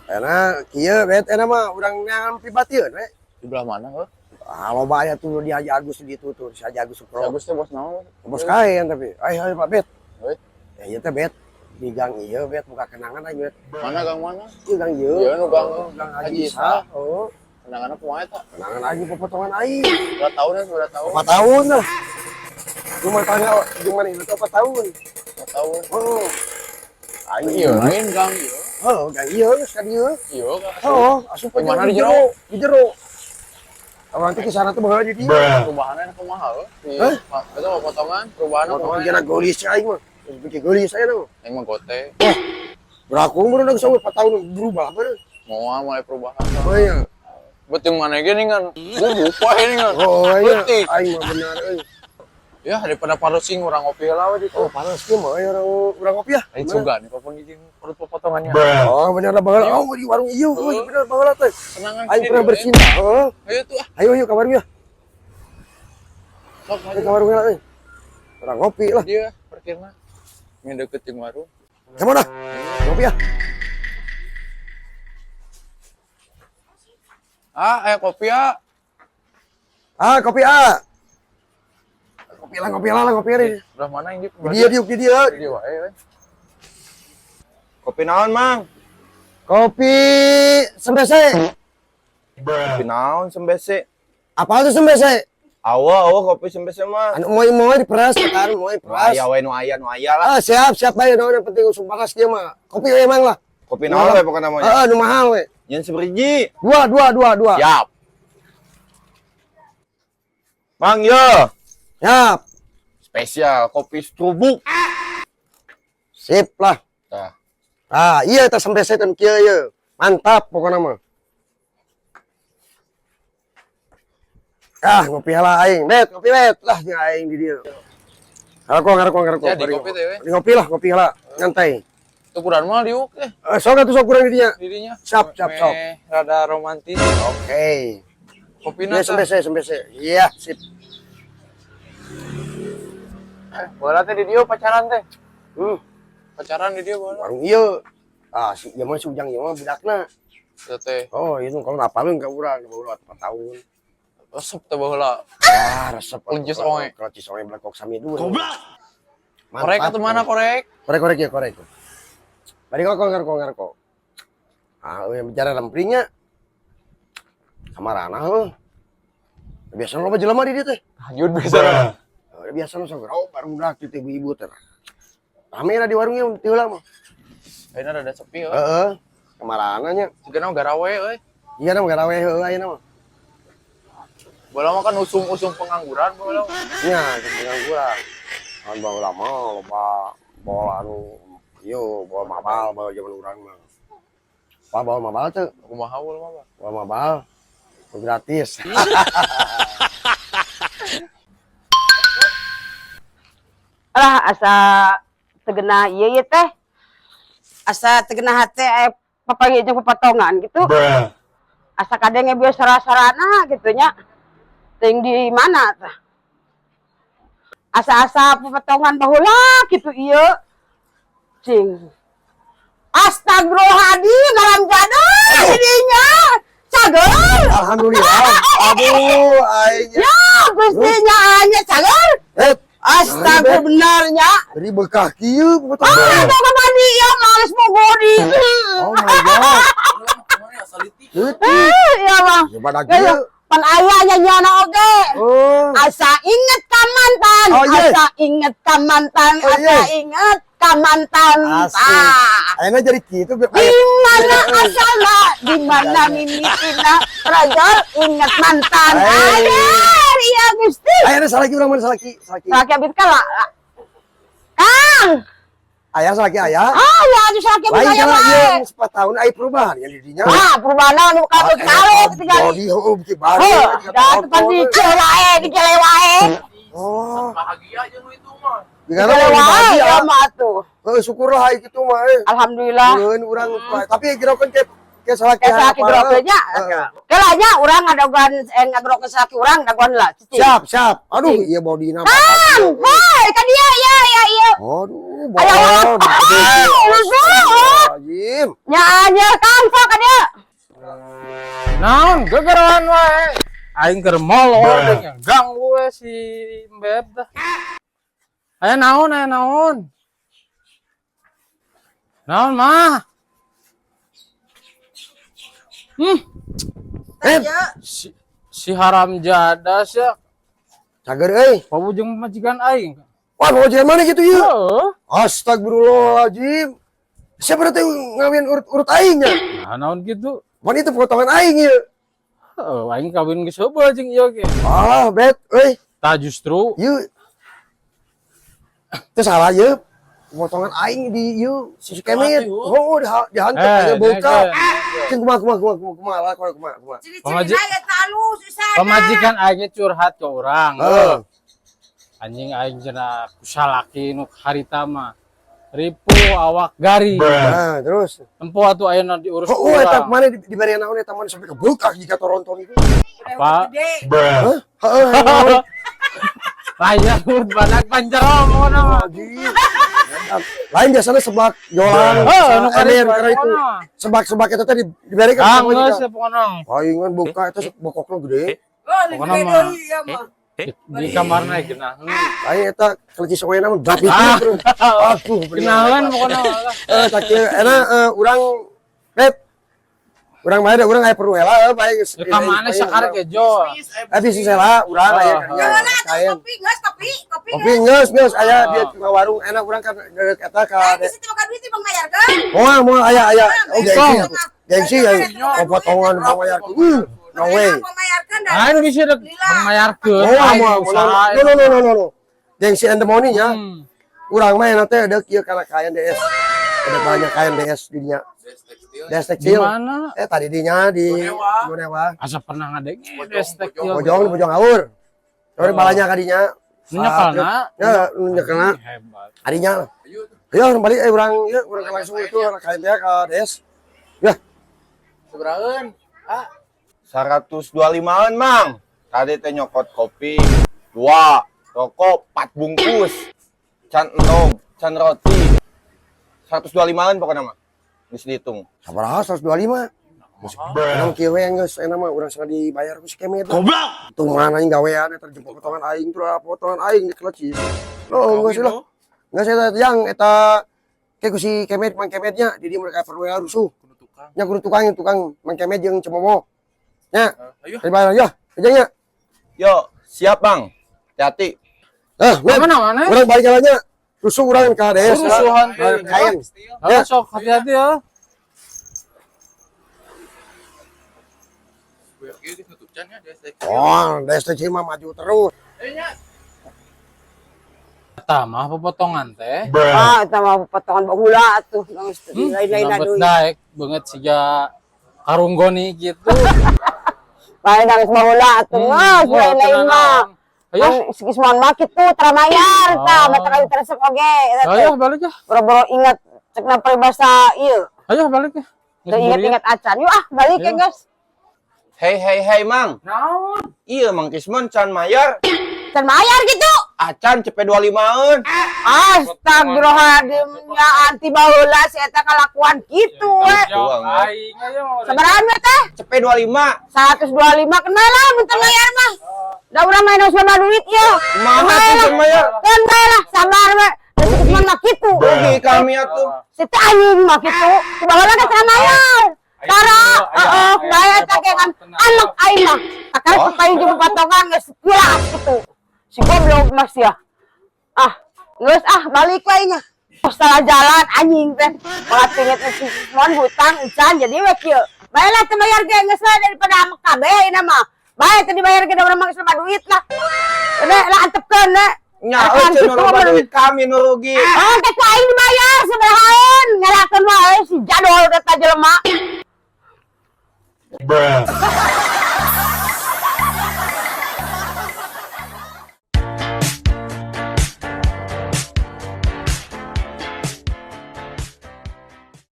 Enak, kieu bet enak mah urang neangan pibatieun we. Di belah mana heuh? Ah, loba aya tuh di Haji Agus di ditu tuh, si Haji Agus Si Supro. Agus teh bos naon? Bos kain tapi. Ayo ayo Pak Bet. Heuh. Ya ieu teh Bet di gang ieu Bet buka kenangan aing Bet. Mana gang mana? Ieu gang ieu. Ieu nu gang Oh, gang Haji Haji Isa. Isa. Oh, Kenanganna kumaha eta? kenangan aing popotongan aing. Berapa tahun ya? Berapa tahun? 4 tahun lah. Rumah tangga jeung mana itu 4 tahun. 4 tahun. Oh. Aing Iya, lain gang ieu. Oh, gang ieu geus ka dieu. Iya, gang. Oh, asup Di mana di di jero? Di jero. Orang teh kisana tuh baheula di dieu. Perubahannya kumaha heuh? Di Hah? Eta mah potongan, perubahanna Potongan kumaha? kira geulis aing mah. Geus bikin geulis aya mah. Aing mah gote. Beraku baru geus 4 tahun berubah baru. Moal mulai perubahan. Oh iya. Betul mana ge nih kan? Gua lupa ini kan. Oh iya. Leutik. Aing mah benar euy. Ya daripada parosing urang ngopi lah we ditu. Oh, panas kieu mah euy urang urang ngopi ya. Aing suga nih papan gigi perut potongannya. Oh, bener lah baheula. Oh, di warung ieu euy bener baheula teh. Kenangan Aing pernah bercinta. Heeh. Ayo tuh ah. Ayo ayo ka warung ya. Sok Ayo ayo. ka warung lah euy. Urang ngopi lah. Dia parkirna. Ini deket jeung warung. Come on ah. Ngopi ya. Ah, aya kopi ya. Ah, kopi ah. Kopi lah, ngopi lah. Belah mana ini? Di dia, di dia. Di dia wae we. Kopi naon, Mang? Kopi sembese. Kopi naon sembese? Apa tuh sembese? Awa, awa kopi sembese mah. Anu moy-moy diperas kan, moy Nu peras. aya we, nu aya, nu aya lah. Ah, siap, siap bae naon yang penting usum panas kieu mah. Kopi we emang lah. Kopi naon we pokokna mah. Heeh, nu mahal we. Nyen seberiji. Dua, dua, dua, dua. Siap. Mang yo, Siap. spesial kopi strubuk. Sip lah. Tah. Ah, iya eta sembese teh nu kieu ieu. Mantap pokokna mah. Ah, ngopi lah aing. Bet, ngopi bet lah nya aing di dieu. Ngarokok, ngarokok, ngarokok. Jadi kopi teh we. Ngopi lah, ngopi lah. Nyantai. Tuh kurang mah diuk teh Eh, sok atuh sok kurang di dinya. dirinya. Siap, siap, sok. Meh rada romantis. Oke. Kopi Iya, tah. sembese, sembese. Iya, sip. Bola teh di dieu pacaran teh. Pacaran di dieu bola. Warung ieu. Ah, si ieu mah si Ujang ieu mah budakna. Teh teh. Oh, itu kalau napalun ka urang baru 4 tahun. Resep teh baheula. Ah, resep. Lencis oe. Lencis oe belakok sami dua. Goblok. Korek atuh mana korek? Korek korek ya korek. Bari kok ngarko ngarko. Ah, euy bicara lempringnya. Kamarana heuh. Biasa loba jelema di dieu teh. Lanjut bisa. Eh, biasa nu sok oh barudak teh ibu-ibu teh. Rame lah di warungnya ti heula mah. Ayeuna rada sepi euy. Heeh. Kamarana nya. Sigana garawe euy. Iya na garawe heuh ayeuna mah. Bola mah kan usung-usung pengangguran bola. Nya pengangguran. Kan baheula mah loba bola anu ieu bola mabal bae zaman urang mah. Apa bawa mabal teu? Kumaha bola mah? Bawa mabal gratis. Alah asa tegena ieu ieu teh. Asa tegena hate aya papanggih jeung pepotongan gitu. Asa kadenge bieu sora-sorana gitu nya. Teuing di mana tah. Asa-asa pepotongan baheula gitu ieu. Cing. Astagfirullahaladzim, malam jadul ininya. Cager. Alhamdulillah. Aduh, aing. Ya, Gusti nya anya cager. Eh, Astaga benarnya. Beri bekah kieu Ah, pepotongan. mau mandi ya, males mau godi. Oh my god. Leutik. Eh, iya mah. Ya pada Ya, ya. kieu. Pan aya nyanyian oge. Oh. Asa inget ka mantan, Oh, iya. asa inget ka mantan, Oh, asa iya. inget ka mantan. Asik. Ah. Ayeuna jadi kitu Di mana asalna, di mana mimitina, raja inget mantan. Hey. Aduh, iya Gusti. Ayeuna salaki urang mana salaki? Salaki. Salaki abis kala. Kang. Aya salaki aya. Ah, ya atuh salaki abis Lain aya kana wae. ieu 4 tahun aya perubahan yang di dinya. Ah, perubahan nu kabut kalau tinggal. Body heueuh beuki baru. Heuh, dah tuh dicele wae, dicele wae. Oh, Bahagia jeung nu itu mah. Digana Dicele mah wae bahagia. ya mah atuh. Heuh, syukurlah aya kitu mah eh. Alhamdulillah. Ulun urang tapi kira kan ke Ke salaki. Ke salaki grok nya. Kela nya urang ngadagoan ngagrok ke salaki urang dagoan lah. Cicing. Siap, siap. Aduh, iya bodina. Kang, hei, ka dia ya ya iya. Aduh, Ayo, Anjim. Nya nya Kang sok ka dia. Naon gegeran wae. Aing keur molor ganggu we si Beb dah. Aya naon, aya naon? Naon mah? Eh, Si haram jadah sia. Cager euy. Pabujeng majikan aing. Wah, pamajikan mana gitu ieu? Heeh. Astagfirullahaladzim. Siapa teh ngawin urut-urut aing nya? Nah, naon gitu? Pan itu potongan aing ieu. Heeh, aing kawin geus heubeul jeung ieu ge. Ah, bet euy. Tah justru Ieu. Teu salah ieu. Potongan aing di ieu si Kemet. Oh, dihantep aya buka. Cing kumaha kumaha kumaha kumaha lah kumaha kumaha kumaha. Pamajikan aing curhat ke urang. Heeh. Anjing aing cenah kusalaki nu harita mah. Ripuh awak garing. Nah, terus. Tempo atuh ayeuna diurus Oh, eta urang. mana diberi naon eta mana sampai kebuka jika Toronto itu. Apa? Hah? Heeh. Layak urut badak panjero pokona mah. Anjing. Lain biasanya sebak jolang, Oh, nu ember karena itu. Sebak-sebak itu tadi diberikan Ah, sama geus juga. ya pokona. Aing buka itu bokokna gede. Pokona mah di kamarna geunaheun. Aing eta keleci soena mah drap itu terus. Aduh, Geunaheun pokona mah. Eh, sakieu enak urang bet. Urang mah urang aya perlu heula bae geus. Ya ka mana sakarek ge jo. Eh bisnis heula urang aya kerja. Kain. Kopi geus, kopi, kopi. Kopi geus geus aya dia ke warung enak urang kan deukeut eta ka. Bisa teu duit bang bayarkeun. Moal moal aya aya. Oh gengsi. Gengsi ya. Potongan bayar. No way. Aing bisa dek mayarkeun. Moal moal moal. No no no no no. Gengsi and the money nya. Urang mah enak teh deuk ieu kana kain DS. Ada banyak kain DS di dinya. DS tekstil. Di mana? Eh tadi dinya di Gonewa. Asa pernah ngadenge DS tekstil. Bojong di Bojong Aur. Terus balanya kadinya. Nyekelna. Ya, nyekelna. Hebat. Adinya. Ayo urang balik urang ieu urang langsung itu kain teh ka DS. Ya. Seberaeun? Ah, 125-an, Mang. Tadi teh nyokot kopi 2, rokok 4 bungkus. Can endog, can roti. 125-an pokoknya mah. Geus dihitung. Sabaraha 125? Emang kieu we geus enak mah urang sengaja dibayar ku si Kemet. Goblok. Tuh mana aing gawean eta jempol potongan aing terus potongan aing dikeleci. Oh, geus lah. Geus eta yang eta ke ku si Kemet Mang Kemetnya di dieu mereka perlu rusuh. Nya kudu tukang tukang Mang Kemet jeung Cemomo. Nya. Dibayar ya. Aja nya. Yo, siap, Bang. Hati-hati. Eh, mana mana? Urang balik jalannya. Rusuh urang ka DS. Rusuhan teh. Kain. Ya, sok hati-hati ya. Oh, DS tekstil mah maju terus. Eta mah potongan teh. Ah, eta mah potongan baheula atuh, geus lain-lain Nambet deui. daek banget siga karunggoni gitu. Lain geus baheula atuh, geus lain-lain mah. Ayo, Ang Kisman mah kitu tara mayar tah, mata kali teresep oge. Eta teh. Ayo balik ya. Boro-boro inget cekna peribahasa ieu. Ayo balik ya. Teu inget-inget acan. Yuk ah, balik ya, guys. Hei, hei, hei, Mang. Naon? Iya, Mang Kisman can mayar. Can mayar gitu. Acan cepe 25-an. Astagfirullahaladzim, ya anti baheula si eta kalakuan kitu we. Aing aja mau. Sabaraha we teh? Cepe 25. 125 kena lah mun teu mayar mah. Da urang mah geus loba duit ieu. Kumaha tuh can mayar? Keun bae lah, sabar we. Da si Kisman mah kitu. Rugi kami atuh. Si teh anjing mah kitu. Ku baheula ge teu mayar. Tara, heeh, bae eta ge kan anak aing mah. Kakara supaya jeung patongan geus pulas kitu. Si goblok mas ya. Ah, geus ah balik we nya. Salah jalan anjing teh. Malah tingit si Kisman hutang encan jadi we kieu. Bae lah teu bayar ge geus lah daripada amek kabeh ayeuna mah. Bae teu dibayar ge da urang mah geus loba duit lah. Udah lah antepkeun we. Nya euy Akan nu kitu loba mah. duit kami nu rugi. Oh, teh ku aing dibayar sabarahaeun. Ngalakeun wae si jadol eta jelema.